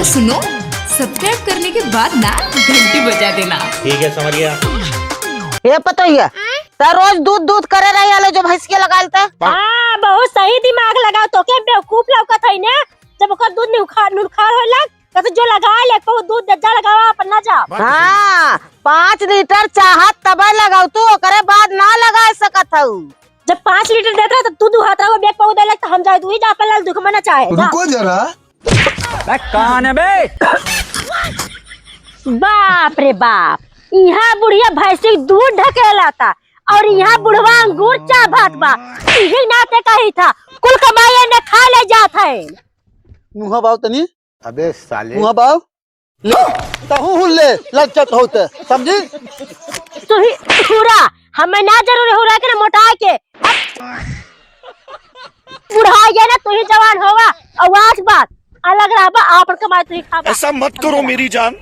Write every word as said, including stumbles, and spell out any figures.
सुनो, सब्सक्राइब करने के बाद ना घंटी बजा देना। ठीक है, समझ गया। ए पतोहिया, त रोज दूध दूध करे रही आले जो भैंस के लगाल त। हाँ, बहुत सही दिमाग लगाओ, तोके बेवकूफ लौकत है ने। जब ओकर दूध नुखार नुखार होए लग, त जो लगा ले, को दूध दे, जा लगावा, अपन ना जा। हाँ, पाँच लीटर चाहत तबे लगाऊ तू, ओकरे बाद ना लगा सकत हऊ। जब पाँच लीटर देत रहे, त तू दू हाथ रहो, बेग पकड़ दे लग, त हम जाए, तू ही जा, अपन लाल दुख मना चाहे, जा। रुको जरा। बे, कौन है बे? बाप रे बाप, यहाँ बुढ़िया भैंसी दूध ढकेला था और यहाँ बुढ़वा अंगूर चाभत बा। इही नाते कही था, कुल कमाई ने खा ले जात है। मुँह बाव तनी। अबे साले। मुँह बाव। ले, तहू हुल ले, लज्जत होते, समझी? तू ही हुरा, हमें ना जरूरी हुरा के ना मोटा के। बुढ़ा गया ना, तू ही जवान होवा, और आज बात अलग रहबा, आपन कमाई तू ही खाबा। ऐसा मत करो मेरी जान।